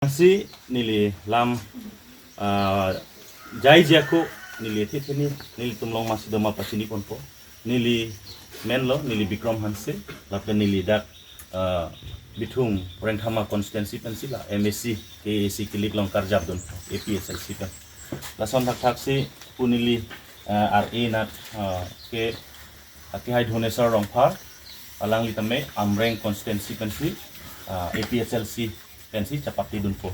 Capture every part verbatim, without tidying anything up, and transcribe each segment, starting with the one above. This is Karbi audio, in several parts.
Lasi neli lam, ah, jaiji ako neli thetheni nelitum long masi doma pachini ponpo. Neli menlo, neli Bikram Hanse, lapen neli dak, ah, Bithung Rengthama constituency pensi la M A C, K A A C kilik long karjap dun A P H L C pen. Lason thakthaksi pu neli, ah, R A nat, ah, ke akehai Dhuneswar Rongphar, alangli tame Amreng constituency pensi, ah, A P H L C pensi chapate dunpo.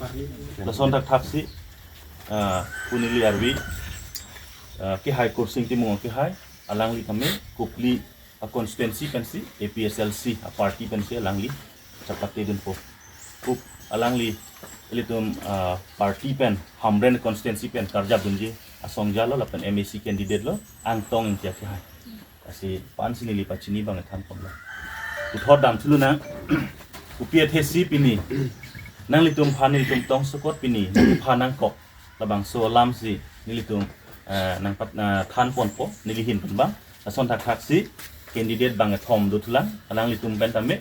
Lason thakthaksi, ah, pu neli arvi, ah, kehai Kursing Timung kehai, alangli tame Kopili a constituency pensi A P H L C a party pensi alangli chapate dunpo. Kuk alangli ilitum, ah, party pen Hamren constituency pen karjap dunji asong jalo lapen M A C candidate lo Angtong Ingti kehai. Lasi pensi neli pachini abang than ponlo. Puthot damthu lonang. Kopi athesi pini nanglitum aphan nelitum tongsokot pini nangphan nangkok. Labangso alamsi nelitum, eh, nangpat, eh, than ponpo neli ahin pen abang. Lason thakthaksi candidate bangkethom dothulang, alanglitum pen tame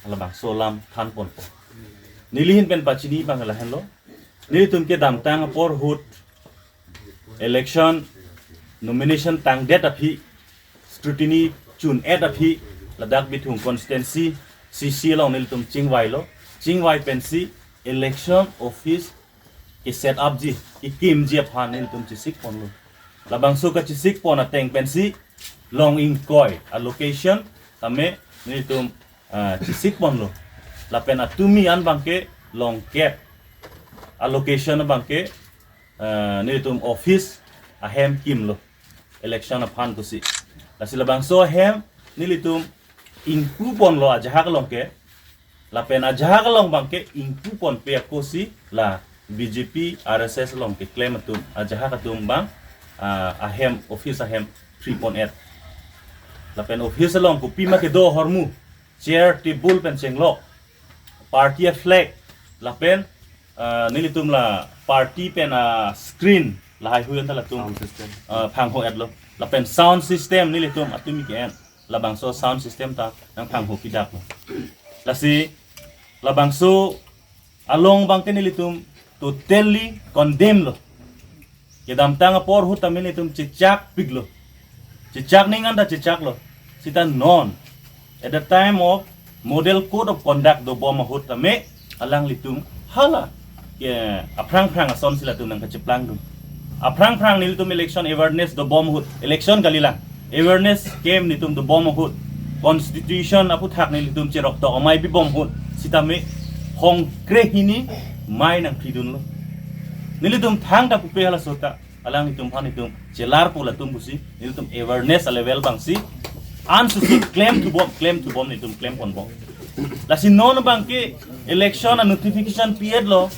labangso alam than ponpo. Neli ahin pen pachini abang lahenlo. Nelitum kedamtang apor ahut election, nomination tangdet aphi, scrutiny chun-et aphi, ladak Bithung constituency C C along nelitum chingvailo. Chingvai pensi election office ke-set up ji, kekimji aphan nelitum chesik ponlo. Labangso kachesik pon ateng pensi long ingkoi a location tame nelitum, ah, chesik ponlo. Lapen atumi an abangke long kep a location abangke, ah, nelitum office ahem kimlo. Election aphan pusi. Lasi labangso ahem nelitum ingpu ponlo ajahak along ke. Lapen ajahak along abangke ingpu ponpe akosi la B J P, R S S along keklem atum, ajahak atum abang, ah, ahem, office ahem free pon-et. Lapen office along kopima kedo ahormu, chair, table pen chenglok, party a flag, lapen, ah, nelitum la party pen a screen lahai hui anta latum, sound system, ah, phangho-etlo. Lapen sound system nelitum atumi ke-en, labangso sound system ta nangphangho pidaklo. Lasi labangso along abangke nelitum totally condemn lo. Kedamtang apor ahut tame nelitum chechakpiklo. Chechak ning anta chechaklo. Sita non, at the time of model code of conduct dobom ahut tame alanglitum hala ke aphrang-phrang asonsi latum nangkacheplang dun. Aphrang-phrang nelitum election awareness dobom ahut, election kalilang, awareness camp nelitum dobom ahut, constitution aputhak nelitum cheroktok amei bibom ahut, sitame hongkre hini mei nangphridunlo. Nelitum thangta pupe halaso ta, alanglitum aphan nelitum chelarpo latum pusi, nelitum awareness a level abangsi ansusi klem thubom, klem thubom nelitum klem ponbom. Lasi non abangke election a notification pi-etlo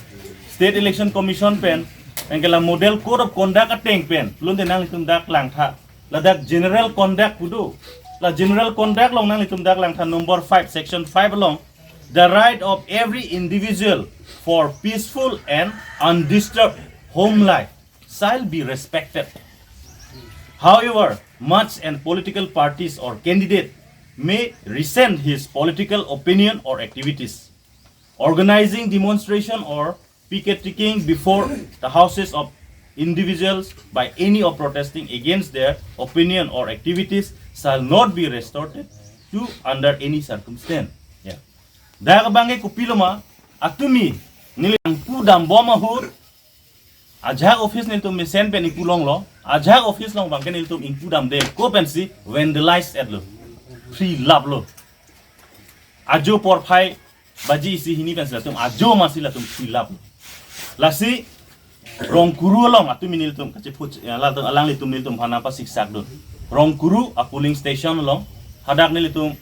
State Election Commission pen, anke la model code of conduct ateng pen, pulote nanglitum dak langtha. Ladak general conduct pu do. La general conduct along nanglitum dak langtha number five, section five along, the right of every individual for peaceful and undisturbed home life shall be respected. However, much and political parties or candidate may resent his political opinion or activities. Organizing demonstration or picketing before the houses of individuals by any of protesting against their opinion or activities shall not be resorted to under any circumstance. Yeah. Dak abangke kopiloma, atumi neli ingpu dambom ahut, ajahak office nelitum mesen pen ingpu longlo, ajahak office along abangke nelitum ingpu damde, ko pensi vandalize-etlo, phrilaplo. Ajo porphai baji isi hini pensi latum ajo masi latum phrilaplo. Lasi Rongkuru along atumi nelitum kachepuch, ya, latum alanglitum nelitum aphan nangpasiksak dun. Rongkuru a polling station along hadak nelitum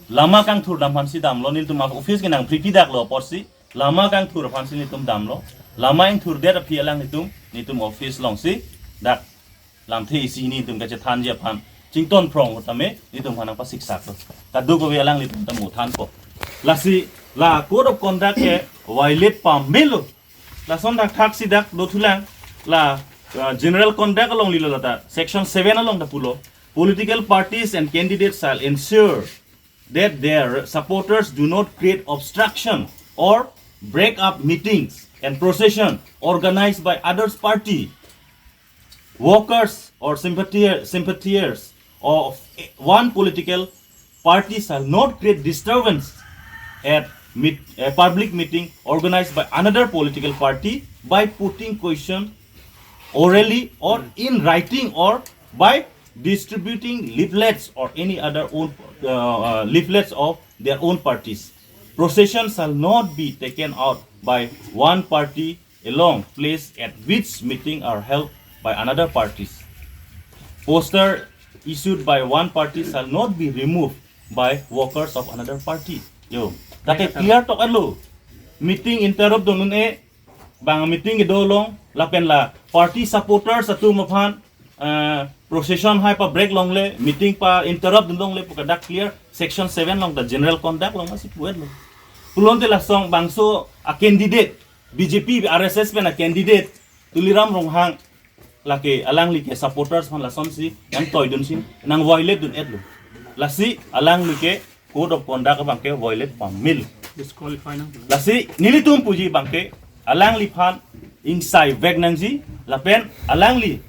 lama kangthur dam aphansi damlo, nelitum a office ke nangphri pidaklo apotsi lama kangthur aphansi nelitum damlo. Lama ingthurdet aphi alanglitum, nelitum office alongsi dak lamthe isi hini nelitum kachethanji aphan chington phrong ahut tame nelitum aphan nangpasiksak lo. Kadokave alanglitum ta mo thanpo. Lasi la code of conduct ke violate pamelo. Lason thakthaksi dak dothulang, la, uh, general conduct along lilo lata, section seven along ta pulo. Political parties and candidates shall ensure that their supporters do not create obstruction or break up meetings and procession organized by others party, workers or sympathizer- sympathizers of one political party shall not create disturbance at meet, a public meeting organized by another political party by putting question orally or in writing or by distributing leaflets or any other own uh, uh, leaflets of their own parties. Procession shall not be taken out by one party along place at which meeting are held by another parties. Poster issued by one party shall not be removed by workers of another party. Yo, dak ke clear tok alo. Meeting interrupt dun un-e, bang meeting kedo along lapen la party supporters atum aphan uh, procession hai pa break longle, meeting pa interrupt dun longle pu ke dak clear section seven along ta general conduct along masi pu-etlo. Pulote lason bangso a candidate, B J P, R S S pen a candidate Tuliram Ronghang, lake alangli ke supporters aphan lasonsi nangtoi dunsi nang violate dun-etlo. Lasi alangli ke code of conduct abang ke violate pamelo. Disqualify nang. Lasi nelitum puji abang ke alangliphan ingsai vek nangji lapen alangli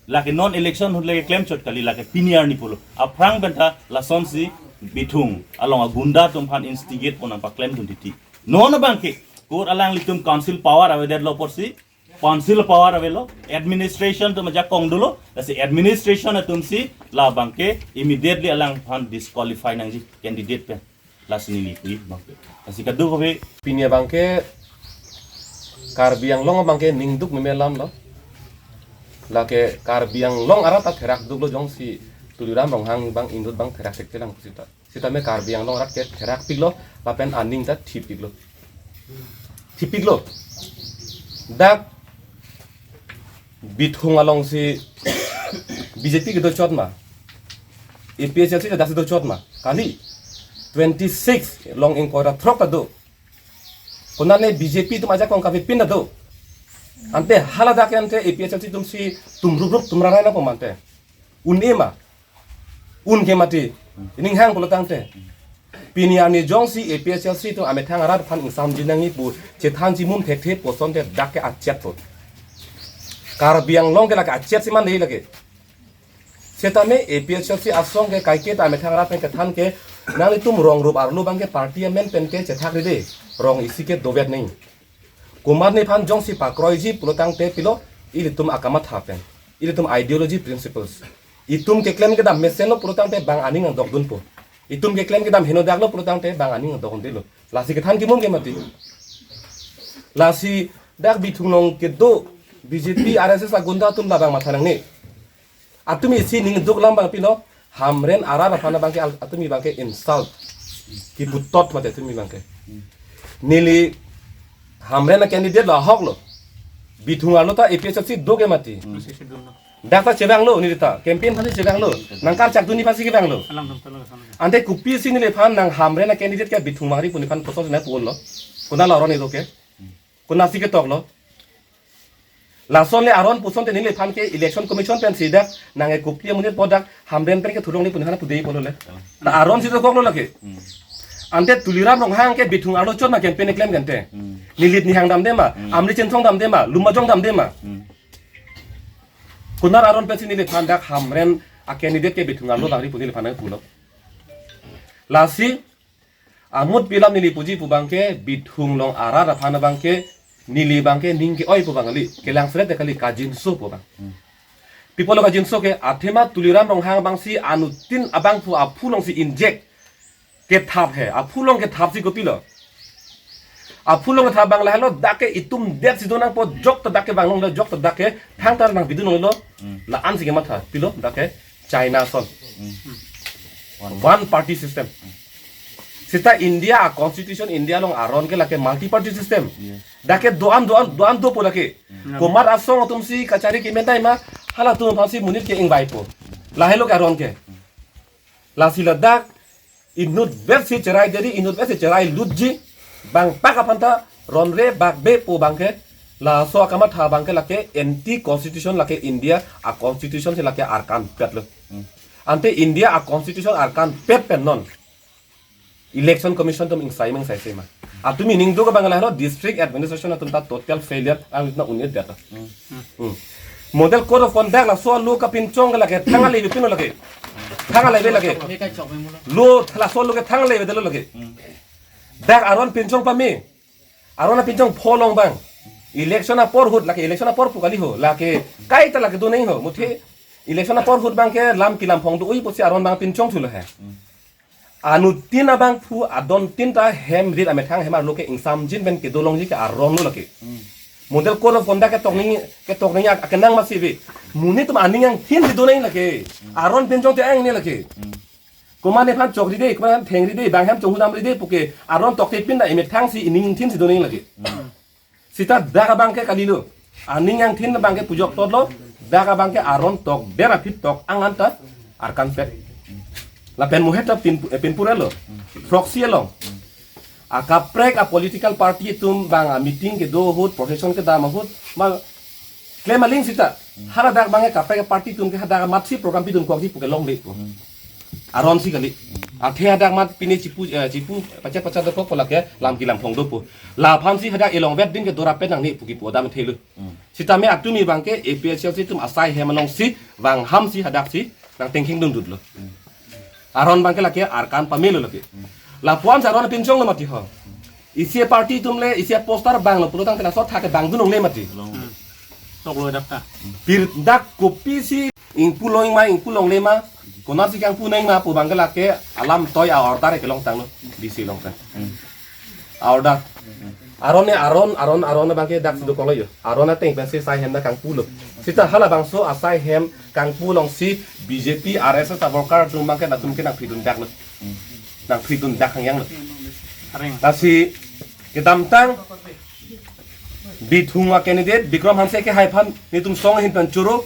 lake non election ahut le klem chot kali, lake pini arni pulo. Aphrang pen ta lasonsi Bithung along agunda atum aphan instigate pon nangpaklem dun titi. Non abang ke court alanglitum council power avedetlo apotsi, council power avelo, administration atum ajakong dolo, lasi administration atumsi labang ke immediately alangphan disqualify nangji candidate pen. Lasi neli pu abang ke. Lasi kadokave pini abang ke Karbi Anglong abang ke ningduk meme alam lo. Lake Karbi Anglong arat ta therak duklo, jongsi Tuliram Ronghang abang inut abang therak thekthelang pusita. Sitame Karbi Anglong arat ke therak piklo, lapen aning ta thip piklo. Thip piklo. Dak Bithung alongsi B J P kedo chot ma, A P H L C ta daksi do chot ma. Kali twenty six along ingkoi ra throk ta do. Konane B J P atum ajakong kave pin ta do. Ante haladak ke ante A P H L C atumsi tum rup rup tum rarai na pemante. Un-e ma, un ke mati. Ining hang pulo tangte, pini arni jongsi A P H L C atum amethang arat aphan ingsamji nangji pu chethan chimun thekthe pu asonte dak ke achet po. Karbi Anglong ke lake achet si man dei lake. Setame A P H L C asong ke kaike ta amethang arat pen kethan ke, nanglitum rong rup arlo abang ke party amen pen ke chethak ride, rong isi ke dovet nangji. Komat nephan jongsi pakroiji pulo tangte pilo, ilitum akamatha pen, ilitum ideology principles. Itum keklem kedam mesenlo pulo tangte bang aning nangdok dunpo. Itum keklem kedam henodak lo pulo tangte bang aning nangdok un-elo. Lasi kethan kimum ke mati. Lasi dak Bithung along kedo B J P R S S agunda atum labang matha nangne. Atum isi ningduk alam abang pilo, Hamren arat aphan abang ke al- atum abang ke insult, kiputot mati atum abang ke. Neli Hamren a candidate lo, ahok lo. Bithung arlo ta A P H L C do ke mati. Dak ta chevanglo neli ta, campaign aphansi chevanglo. Nangkarchak dunji aphansi kevanglo. Ante kopisi neliphan nang Hamren a candidate ke Bithung mari pu neliphan koson sina pu-unlo? Konat aron kedo ke? Konatsi ketok lo? Lason le aron pusonte neliphan ke Election Commission pensi dak nang e kopli amonit po dak Hamren pen ke thurong le pu nephan pudei pulo le. Ta aron si dokok lo lake. Ante Tuliram Ronghang ke Bithung arlo chot ma campaign keklem kante. Nilit nihang damde ma, amli chinthong damde ma, lum ajong damde ma. Konat aron pensi neliphan dak Hamren a candidate ke Bithung arlo bangri pu neliphan nang pulo? Lasi amut pilam neli puji pu abang ke Bithung along arat aphan abang ke neli abang ke ning ke-oi pu abang kali, kelang seret kali, kajinso pu abang. Pi pulo kajinso ke, athema Tuliram Ronghang abangsi anuttin abangphu aphu alongsi inject kethap he, aphu along kethapsi kopilo? Aphu along kethap abang lahelo, dak ke itum detsi do nangpo, jokta dak ke vang longle, jokta dak ke thangta nang bidun longlo. La-ansi kematha, pilo dak ke China ason. One party system. Seta India a constitution, India along aron ke lake multi party system. Dak ke do-an do-an do-an dopo lake. Komat asong atumsi kachari kementai ma, halatum aphansi monit ke ingvaipo. Lahelo ke aron ke. Lasi ladak inutvetsi cherai deri, inutvetsi cherai lutji, bang pak aphan ta ronre bakbe pu abang ke, laso akamatha abang ke lake anti constitution, lake India a constitution si lake arkanpet lo. Ante India a constitution arkanpet pen non Election Commission atum ingsai mang sai sema. Atum ining do abang lahelo district administration atum ta total failure ang na unit data. Hmm. Model Code of Conduct laso alo kapinchong ke lake thang ale pin lake. Thang ale lake. Lo laso alo ke thang ale delo lake. Dak aron pinchong pame. Aron pinchong pholong abang. Election apor ahut lake election apor pu kali ho. Lake kaita lake do nang ho. Muthe election apor ahut abang ke lam kelam phong do-oi pusi aron abang pinchong thulo he. Anuttin abangphu adontin ta hem rit amethang hem arlo ke ingsamjin pen kedo longji ke aron lo lake. Model Code of Conduct ketok nangji ketok nangji akenang masi ave. Monit atum aning angthin si do nang lake. Aron pinchong te ang ne lake. Komat nephan chokri de, komat nephan thengri de, bang hem chonghudamri de puke aron tokte pin ta emethang si ining angthin si do nang lake. Sita dak abang ke kalilo. Aning angthin abang ke pujok totlo. Dak abang ke aron tokdet aphi tok angan ta arkan pet. Lapen muhet ta pin, eh, pinpurelo. Proxy along. Akaprek a political party atum abang a meeting kedo ahut, procession kedam ahut, ma klem aling sita. Hala dak abang ke kaprek a party atum ke hadak amat si program pidun kok di puke longle pu. Aron si kali. Athe hadak amat pine chipu, eh, chipu pachat pachat dokok pu lake lam kelam phong dopo. Laphan si hadak elong vet din ke dora pen nangne pu kipu adam thelo. Sitame atum abang ke A P H L C atum asai hem along si vang ham si hadak si nangtengkheng dundut lo. Aron abang ke lake arkan pamelo lake. Lapuan si aron pinchong lo mati ho. Isi a party atum le, isi a poster abang lo, pulotangte laso athak ke bang dunong le mati. Toklo dak ta. Pir dak kopisi ingpu longma, ingpu longle ma, konatsi kangpu nangma pu abang ke lake alam toi a order kelong tanglo, D C along tang. A order. Aron ne aron, aron, aron abang ke dak si dokok lo yo. Aron ateng pensi sai hem na kangpulo. Sita halabangso asai hem kangpu alongsi B J P R S S a worker atum abang ke latum ke nangphidun daklo. Nangphidun dak hangyang lo. Areng. Lasi kedamtang Bithung a candidate Bikram Hanse ke hai aphan netum song ahin pen choro.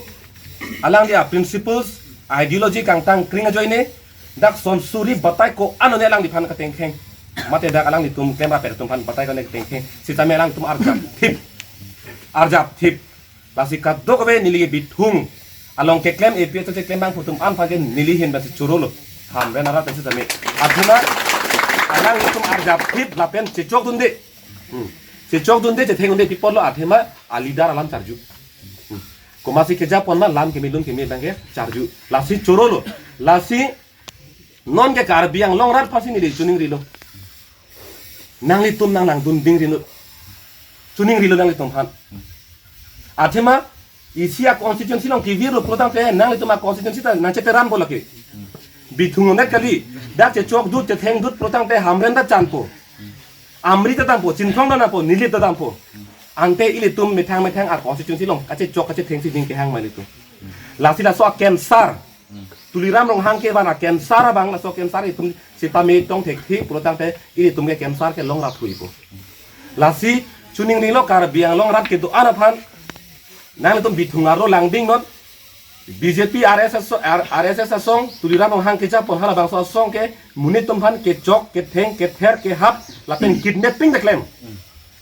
Alangli a principles, ideology kangtang kring ajoine dak son suri batai ko-an ne alangliphan katengkheng. Mate dak alanglitum klem rapet atum aphan batai ko-an katengkheng. Sitame alangtum arjap thip. Arjap thip. Lasi kadokave neli Bithung along keklem A P H L C keklem abangphu atum an aphan ke neli ahin pensi choro lo. Hamren arat pensi tame. Athema alanglitum arjap thip lapen chechok dunde. Hmm. Chechok dunde, chetheng dunde pi apotlo athema a leader alam charju. Hmm. Komatsi kejapon ma lam keme lun keme abang ke charju. Lasi choro lo. Lasi non ke Karbi Anglong rat aphansi neli choningrilo. Nanglitum nang nangdun dingri lo. Choningrilo nanglitum aphan. Athema isi a constituency along kevirlo pulotangte nanglitum a constituency ta nangcheteram po lake. Bithung onet kali. Dak chechok dut chetheng dut pulotangte Hamren ta chanpo. Amri ta dampo, Chinthong ta dampo, Nilip ta dampo. Ante ilitum methang methang a constituency along kachechok kachetheng si ding kehang ma ilitum. Lasi laso a cancer. Tuliram Ronghang kevan a cancer abang laso cancer itum si pame tong thekthe pulotangte ilitum ke cancer ke longrap thuipo. Lasi choningrilo Karbi Anglong rat kedo-an aphan nanglitum Bithung arlo langding non. B J P R S S so-, R-, R S S asong, Tuliram Ronghang kejapon halabangso asong ke monit atum aphan kechok, ketheng, kether, kehap, lapen kidnapping ta klem.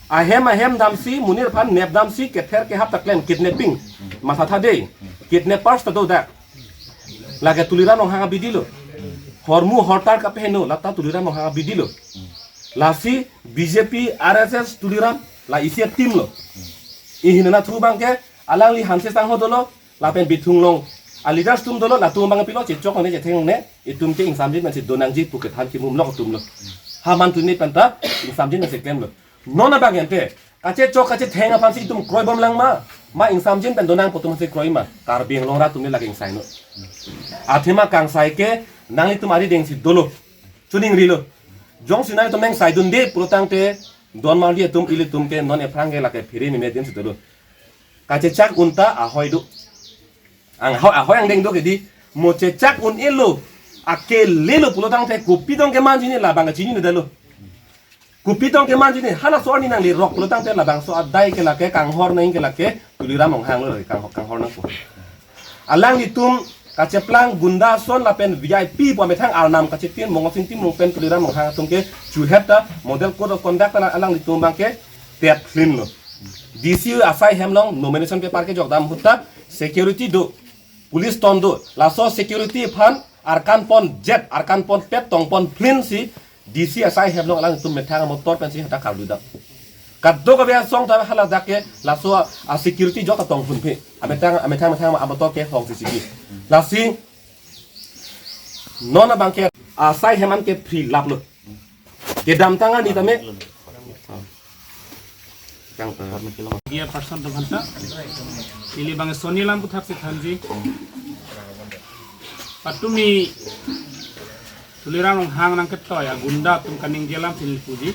Ahem ahem damsi, monit aphan nep damsi, kether kehap ta klem, kidnapping. Mathatha dei, kidnappers ta do dak. Lake Tuliram Ronghang abidi lo. Hormu hortar kapeheno, lata Tuliram Ronghang abidi lo. Lasi B J P, R S S, Tuliram, la isi a team lo. Ihin na thu abang ke, alangli Hanse Sangho dolo, lapen Bithung along a leaders atum dolo, latum abang pilo, chechok ne, chetheng ne, itum ke ingsamjin pensi donangji pu kethan kimum lok atum lo. Haman tuni penta, ingsamjin pensi klem lo. Non abang ente, kachechok kachetheng aphansi itum kroibom lang ma, ma ingsamjin pen donang pu atum si kroi ma, Karbi Anglong rat atum le lake ingsai no. Athema kangsai ke, nanglitum arideng si dolo. Choningrilo. Jongsi nanglitum nang sai dunde pulotangte, don marli atum ilitum ke non ephrang ke lake phiri meme din si dolo. Kachechak un ta ahoi do. Ang ahoi, ahoi angdeng do ke di. Mo chechak un-elo. Akelelo pulotangte kopi tong kemanji ne labang kachini ne dalo. Kopi tong kemanji ne halaso arni nanglerok pulotangte labangso adai ke lake kanghor nang ke lake Tuliram Ronghang lo kang, kanghor nangpo. Alanglitum kacheplang gunda ason lapen V I P pu amethang arnam kachetin Mongol Sing Timung pen Tuliram Ronghang atum ke chuhet ta model code of conduct ta alanglitum abang ke tet clean lo. D C asai hem along nomination paper kejok dam ahut ta security do, police ton do, laso security aphan arkan pon jet, arkan pon pet tong pon plin si D C asai hem along alangtum methang amotor pensi hadak karlu dak. Kadokave asong ta haladak ke laso a security jok ta tong phun phe. Amethang amethang methang amotor ke hong C C T V. Lasi non abang ke asai hem an ke free lap lo. Kedamtang ani tame. Tang, eh, Dia person atum aphanta. Ili bang soni alam puthak si thanji. Patumi Tuliram Ronghang nangketoi agunda atum kaningje alam si neli puji.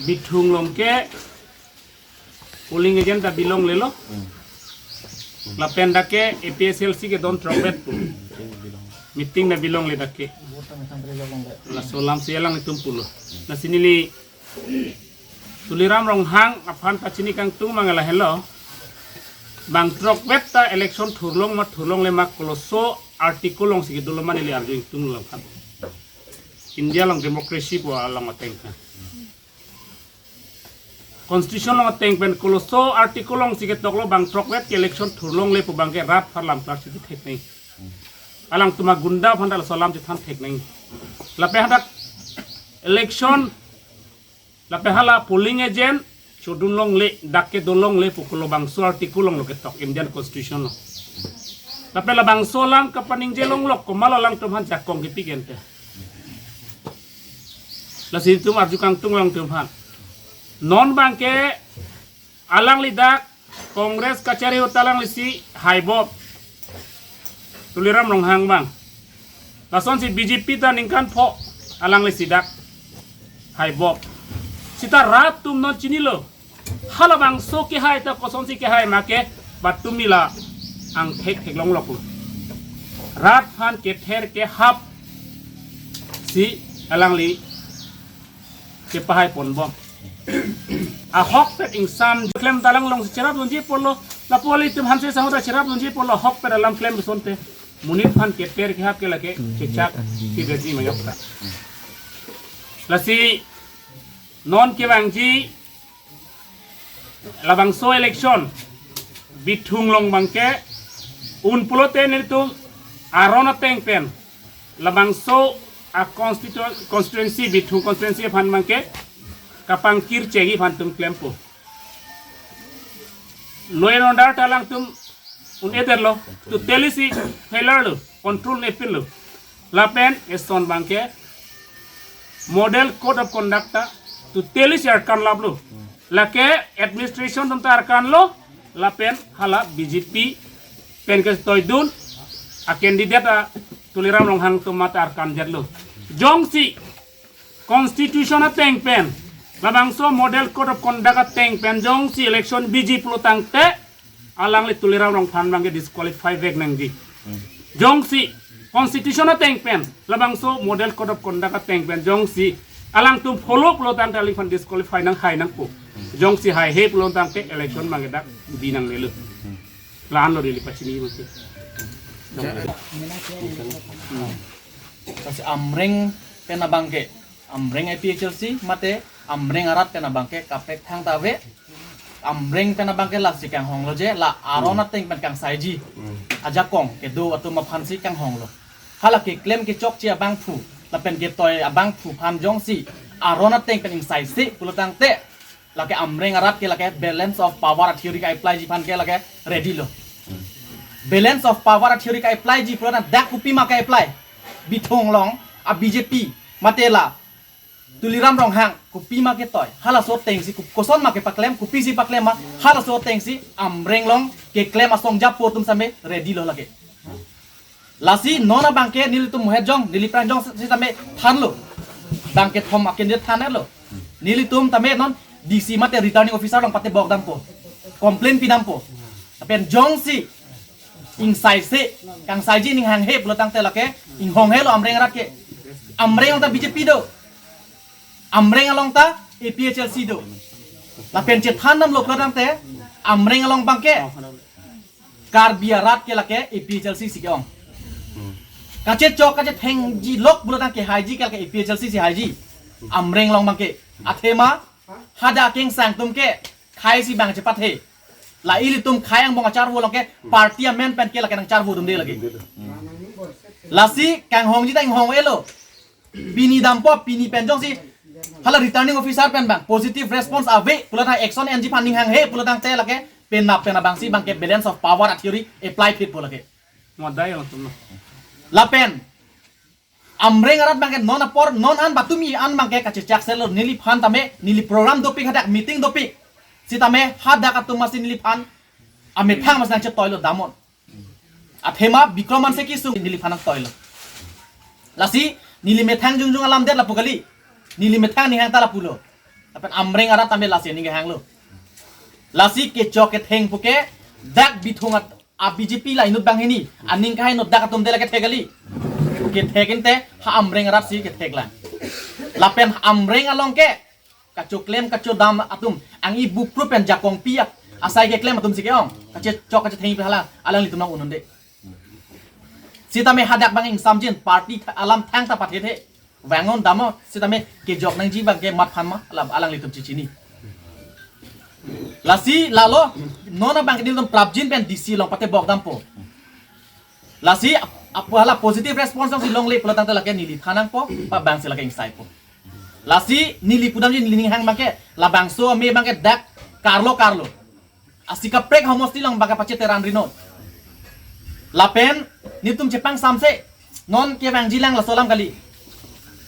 Bithung along ke polling agent ta bilonglelo. Lapen dak ke A P H L C kedon throkbet pu. Meeting ta bilongle dak ke. Laso alam si alanglitum pulo. Lasi neli Tuliram Ronghang aphan pachini kangtung abang lahelo. Bang throkbet ta election thurlong ma thurlongle ma koloso article along si kedo lo ma neli arju ingtung lo aphan. India along democracy pu along ateng pen. Constitution along ateng pen koloso article along si ketok lo bang throkbet ke election thurlongle pu abang ke rat aphan lam klar si thek nang. Alangtum agunda aphan ta laso alam chethan thek nang. Lapen hadak election lapen hala polling agent chodun longle, dak kedun longle pu kolo bangso article along lo ketok Indian Constitution along. Lapen labangso alam kapaningje longlok komat lo alangtum aphan jakong kepi ke ante. Lasi itum arju kangtung alangtum aphan. Non abang ke alangli dak Congress kachari ahut ta alanglisi haibom. Tuliram Ronghang abang. Lasonsi B J P ta ningkan pho alanglisi dak haibom. Seta rat atum non chinilo. Halabangso kehai ta kosonsi kehai ma ke patumi la angthek theklonglok lo. Rat aphan kether kehap si alangli kepahai ponbom. Ahokpet ingsam klem ta alang alongsi cherap dunji apotlo, lapu ilitum Hanse Sangho ta cherap dunji apotlo, ahokpet alam klem asonte monit aphan kether kehap ke lake chechak kedaji ma yok ta. Lasi non kevangji labangso election Bithung along abang ke un pulote nelitum aron ateng pen labangso a constitu-, constituency, Bithung constituency aphan abang ke kapangkir chegi aphan itum klempo. Law and order ta alangtum un-edetlo, totally si failure lo, control nepin lo. Lapen eson abang ke model code of conduct ta totally si arkan laplo. Lake administration atum ta arkan lo, lapen hala B J P pen ketoidun a candidate a Tuliram Ronghang atum ta arkan jet lo. Jongsi constitution ateng pen, labangso model code of conduct ateng pen jongsi election biji pulo tangte, alangli Tuliram Ronghang abang ke disqualify vek nangji. Jongsi constitution ateng pen, labangso model code of conduct ateng pen jongsi alangtum follow pulo tangte alangliphan disqualify nanghai nangpo. Jongsi haihe pulo tangte election abang ke dak bi nanglelo. La-an lo neli pachini mati. Lasi Amreng pen abang ke, Amreng A P H L C mate Amreng arat pen abang ke kaprek thangta ave. Amreng pen abang ke lasi kanghonglo je, la aron ateng pen kangsaiji ajakong kedo atum aphansi kanghonglo. Hala keklem kechokche abangphu lapen ketoi abangphu aphan jongsi aron ateng pen ingsaise pulo tangte, lake Amreng arat ke lake balance of power a theory ka-apply ji aphan ke lake ready lo. Balance of power a theory ka-apply ji pulo tangte dak kopima ka-apply? Bithung along a B J P mate la Tuliram Ronghang kopima ketoi, halaso atengsi kop-, kosonma kepaklem, kopisi paklem ma, halaso atengsi Amreng along keklem asong japo atum same ready lo lake. Lasi non abang ke nelitum mohejong, neli pranjong sitame thanlo. Bang kethom akin dia thanlo. Nelitum tame non D C mate returning officer along patebok dampo. Complain pidampo. Lapen jongsi ingsaise, kangsaiji ninghanghe pulo tangte lake inghonghelo Amreng arat ke. Amreng along ta B J P do. Amreng along ta A P H L C do. Lapen chethan damlo pulo tangte Amreng along abang ke Karbi arat ke lake A P H L C si ke-ong. Kachechok kachethengji lok pulo tangte haiji ke lake A P H L C si haiji. Amreng along abang ke. Athema hadak kengsang atum ke khai si bang chepathe. La ilitum khai angbong acharvo along ke party amen pen ke lake nangcharvo dunde lake. Lasi kanghongji ta inghong-elo. Pini dampo, pini pen jongsi hala returning officer pen bang positive response ave pulo tang action enji aphan ning hanghe pulo tangte lake penap pen abangsi abangke balance of power a theory apply phit po lake. Madai latum lo. Lapen Amreng arat abangke non apor non an batumi an abangke kachechak selo, neliphan tame neli program dopik hadak meeting dopik. Sitame hadak atum masi neliphan amethang masi nangchetoilo damnon. Athema Bikram Hanse kesung neliphan nangtoilo. Lasi neli methang jongjong alam det lapu kali. Neli methang ning hang ta lapulo. Lapen Amreng arat tame lasi ning hanglo. Lasi kechok ketheng puke dak Bithung at a B J P la inut banghini aning kahai inut dak atum de la kethek kali. Kethek inte ha Amreng arat si kethek lang. Lapen Amreng along ke kachoklem kachodam atum ang i bupru pen jakong piak asai keklem atum si ke-ong kachechok kachetheng pen hala alanglitum nang ununde. Sitame hadak bang ingsamjin party tha- alam thangta pathethe. Vangon damnon sitame kejok nangji abangke mat aphan ma alam alanglitum chichini. Lasi lalo non abangke nelitum prapjin pen D C along pate bok dampo. Lasi ap- apu hala positive response si longle pulo tangte lake neliphan nangpo, pa abangsi lake ingsaipo. Lasi neli pudamji neli ning hang abangke labangso ame abangke dak karlo karlo. Asi kaprek homosti along abangke pacheteran rinon. Lapen nelitum chepangsamse non kevangji lang laso alam kali.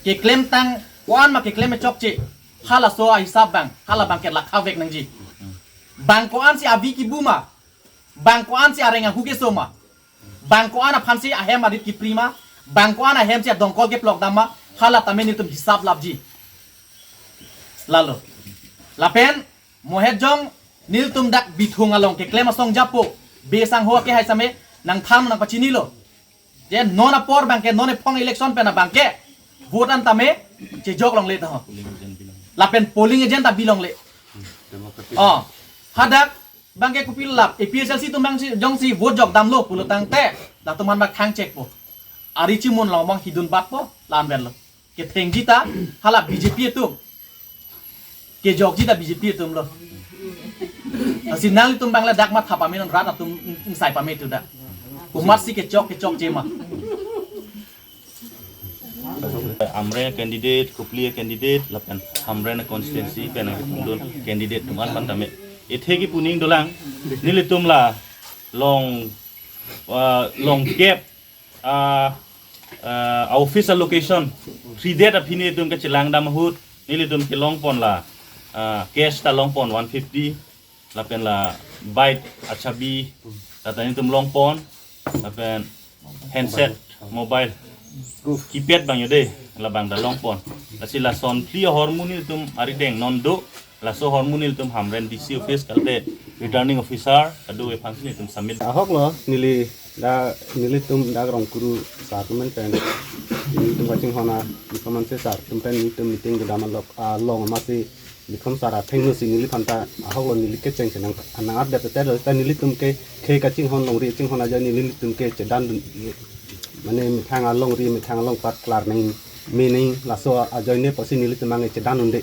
Keklemtang ko-an ma keklem chokche. Halaso ahisap abang, hala abangke lakha vek nangji. Bang ko-ansi avi kibu ma. Bang ko-ansi areng ahu keso ma. Bang ko-an aphansi ahem arit kipri ma. Bang ko-an ahemsi adongkol keplok dam ma. Hala tame nelitum hisap lapji. Lalo. Lapen mohet jong nelitum dak Bithung along keklem asong japo. Be sangho ke hai same nangthan nangpachinilo. Je non apor abangke non ephong election pen abangke vote an tame chejok longle ta ho. Lapen polling agent ta bi longle. Oh, hadak abangke kopilo lap A P H L C atum abangsi jongsi vote jok damlo pulo tangte latum aphan bak thang chekpo. Ari chimun long mong hidun batpo lan verlo. Kethengji ta hala B J P atum. Kejokji ta B J P atum lo. Lasi nanglitum abang ladak matha pame non rat atum ing- ingsai pame tu dak. Komatsi kechok kechokche ma. Amreng candidate, Kopili candidate, lapen Amreng constituency pen nangdun candidate atum an aphan tame. Ethe kipu ning dolang, nelitum la long, ah, long gap, ah, ah, office allocation, three det aphi nelitum kachelang dam ahut, nelitum kelongpon la, ah, cash ta longpon one fifty, lapen la bike achabi, lata nelitum longpon, lapen handset, mobile, keypad abang yo de, labang ta longpon. Lasi lason phli ahormu nelitum arideng non do, laso ahormu nelitum Hamren D C office kalte returning officer kado aphansi nelitum submit. Ahok lo neli da nelitum da Rongkuru sar atum pen nelitum kachinghon a Bikram Hanse sar atum pen nelitum meeting kedam alok along amatsi Bikram sar athengno si neliphan ta ahok lo neli kecheng chenang nang-at det te lo ta nelitum ke khei kachinghon longri chinghon ajoine nelitum ke chedan dun mane methang alongri methang alongpat klar nang mening laso ajoine pusi nelitum abang chedan unde.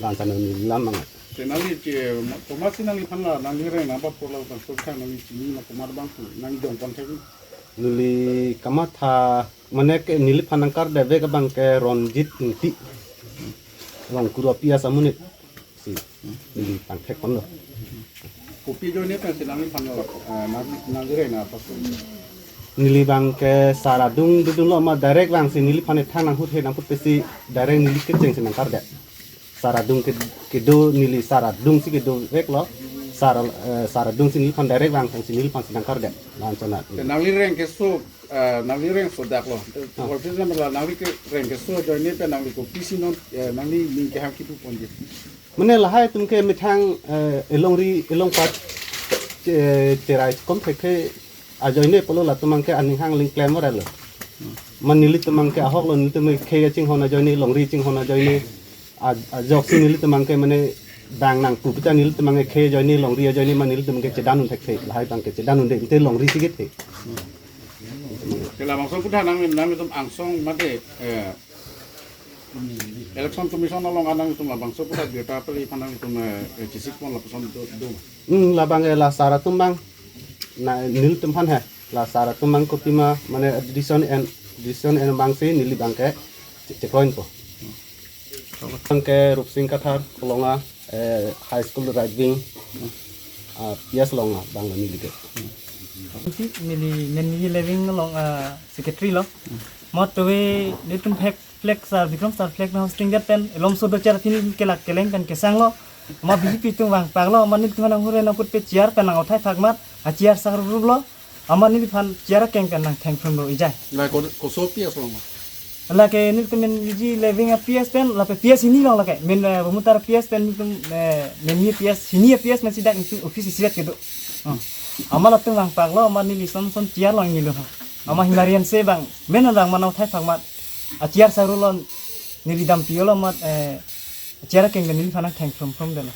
Lan sana neli lam abang. Te nangli che komatsi nangliphan la nangli reng nang bap korla bang so kha nangli chini ma komat bang tu nang jongpon thek. Neli kamatha mane ke neliphan nangkarde vek abang ke Ronjit Ingti. Rongkuru api asamunit si neli pangthek ponlo. Kopi ajoine pensi nangliphan lo, eh, nang nang reng nang bap. Neli abang ke sar adung dudun lo ma direct abangsi neliphan ethang nanghut he nangput pesi direct neli kecheng si nangkarde. Sar adung ke kedo neli sar adungsi kedo vek lo. Sar eh, sar adungsi neliphan direct abangsi neliphansi nangkarde. Lan sana. Te nangli reng keso, eh, nangli reng sodak lo. Te Ah. Office na mala nangli ke reng keso ajoine pen nangli kopisi non, eh, nangli ning kehang kipu ponji. Mane lahai atum ke methang eh, elongri elongpat che- cherai komthek ke ajoine pulo latum abang ke aning hang ling klem ora lo. Ma nelitum abang ke ahok lo nelitum ke khei chinghon ajoine longri chinghon ajoine a- ajoksi nelitum abang ke mane dang nangpu pita nelitum abang ke khei ajoine longri ajoine ma nelitum abang ke chedan un thekthe lahai abang ke chedan unde te longri si kethe. Ke labangso aputhak nang nangtum angsong mate eh, Election Commission along nangtum labangso aputhak birta peli aphan nangtum eh, eh, chisik pon lapuson do do. Hmm, labang eh, la sar atum abang na nelitum aphan he la sar atum abang kopima mane decision en decision en abangsi neli abang ke Che-, chekroinpo. Nang ke Rupsing Kathar, Kolonga, eh, High School Right Wing, ah, P S Kolonga, bang lo neli ke. Neli, neli Leving along, ah, secretary lo. Amat tuve nelitum flag, flag sar, Bikram sar flag nang hosting det pen, elom so do char tin kelak keleng pen kesang lo. Amat B J P atum vangpak lo, amat nelitum nang hure nang put pe chair pen nang othai thak mat, a chair sak rup lo. Amat neliphan chair akeng pen nang thengphun lo ijai. La ko, koso P S Kolonga? La ke nelitum men V G Leving a P S pen, lapen P S hini along la ke. Men, eh, Bumutar P S pen nelitum, eh, men ni P S, hini a P S men si dak nelitum office isivet kedo. Hmm. Amat latum vangpak lo, amat neli son son chair along nilo. Amat Himari Hanse bang, men abang mano thai thak mat. A chair sak rup lo neli dampi lo amat, eh, chair akeng pen neliphan nang thengphun phun det lo.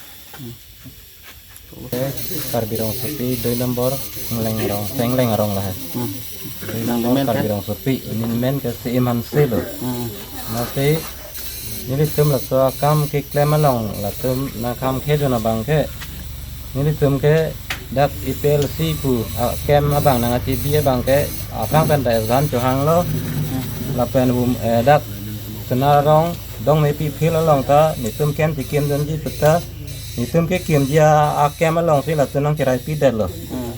Karbi Rongsopi dui number, Sengleng Arong, Sengleng Arong lahai. Hmm. Dui number Nang men Karbi ke? Rongsopi, neli men ke C M Hanse lo. Hmm. Amatsi, nelitum laso akam keklem along, latum nang kam kejun abang ke. Nelitum ke dak A P L C pu, ah, camp abang nang achibi abang ke, aphrang pen ta exam chohang lo. Hmm. Lapen hum, eh, dak Senar Arong, Dongmepi field along ta, nelitum camp chekimdunji puta, nelitum kekimji a, a camp along si latum nang cherai pi det lo. Hmm.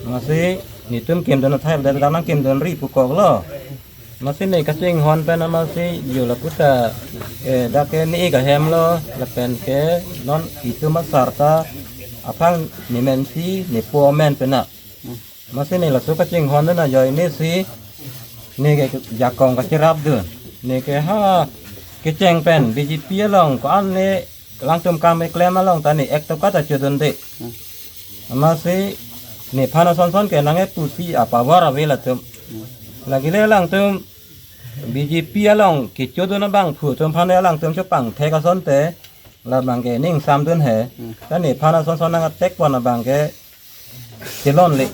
Amatsi, nelitum kimdun athai det, dak nang kimdunri pu kok lo. Amatsi ne kachinghon pen amatsi, yo la puta, eh, dak ke ne ik ahem lo, lapen ke non itum asar ta, aphrang ne men si, ne po men pena. Hmm. Amatsi ne laso kachinghon dun ajoine si, ne ke jakong kacherapdun. Ne ke ha kecheng pen B J P along ko-an ne alangtum kam keklem along ta ne ek toka ta chodunde. Hmm. Amatsi nephan ason son ke nang e pusi a power ave latum. Hmm. Lake le alangtum B J P along kechodun abangphu atum aphan alangtum chopangthek asonte, labang ke ning samdun he. Hmm. Ta nephan ason son nang attack pon abang ke chelongle.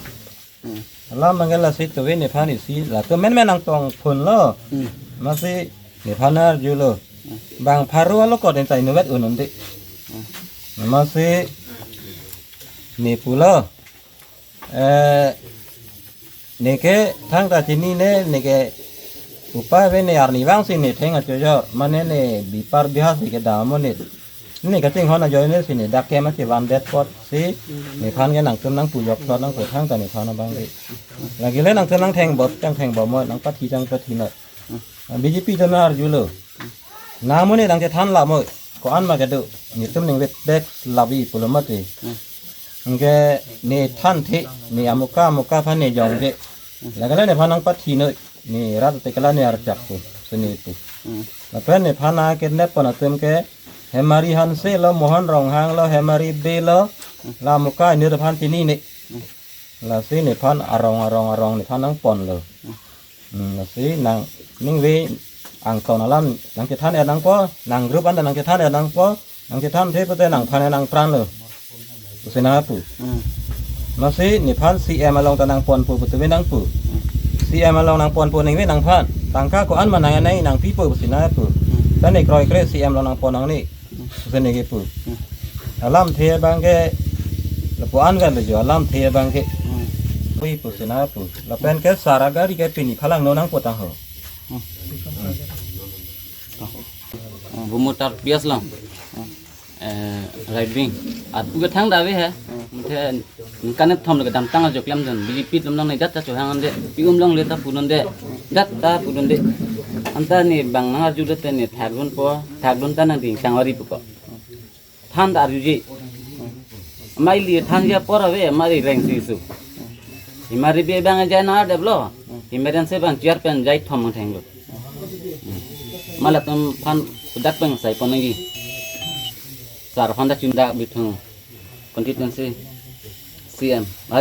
Hmm. Alam abang ke lasi tuve nephan isi, latum men men nang tongphun lo. Hmm. Amatsi nephan arjulo. Hmm. Bang Pharo along ko den chai nuvet un-un de. Hmm. Amatsi ne pulo. Eh, ne ke thangta chinine, ne ke upa ave, ne arnivang si ne theng achojor, mane ne bipar biha si kedam mo ne. Ne kachinghon ajoine si ne dak ke ma chevan det apotsi, nephan ke nangtum nang pujok thot nang pu thangta nephan abang ke. Lake le nangtum nang theng bot, chang theng bom mo, nang pathi chang pathi noi. B J P atum nang arjulo. Nang mo ne nang chethan la mo, ko-an ma kedo, netum ningve tek lavi pulo mati. Hmm. Anke ne thanthe, ne amuka amuka aphan ne jongje. Hmm. Lake le nephan nang pathi noi, ne rat te kala ne archak pu, sini pu. Hmm. Lapen nephan nang kidnap pon atum ke, Hemari Hanse lo, Mohan Ronghang lo, Hemari Bey lo, hmm, la amuka inut aphan chinine. Hmm. Lasi nephan arong arong arong nephan nang ponlo. Hmm. Hmm, lasi nang ningve angton alam nang chethan er nangpo, nang group anta nang chethan er nangpo, nang chethanthe pute nangphan nangpran lo. Pusi nangpu. Hmm. Lasi nephan C M along ta nang ponpo pusi ve nangpu. Hmm. C M along nang ponpo ningve nangphan. Tangka ko-an ma nang nang nangpipo pusi nangpu. Hmm. Ta ne kroikre C M along nang pon nangne. Hmm. Pusi ne kepu. Hmm. Alamthe abang ke, lapu-an kan lo jo, alamthe abang ke. Hmm. Hui pusi nangpu. Lapen ke sar agari ke pini phalangno nangpo tang ho. Hmm. Hmm. Bumutar P S along. Hmm. Eh, Raibing. At uga thangta ave he. Hmm. Muthe, ningkan kethom lo kedamtang ajo klemdun. B J P atum along ne dat ta chohang de. Pi-um longle ta pudunde. Dat ta pudunde. Anta ne bang nang arjudet te ne thakdunpo, thakdun ta nang ding changvari pupo. Thanta arjuje. Amei li thanji apor ave, amari reng si su. Hemari Bey abang jai nang deblo. Hemari Hanse abang chair pen jai thom thenglo. Ma latum aphan dak pen sai pon nangji. Sar aphan ta chunda bithung constituency C M.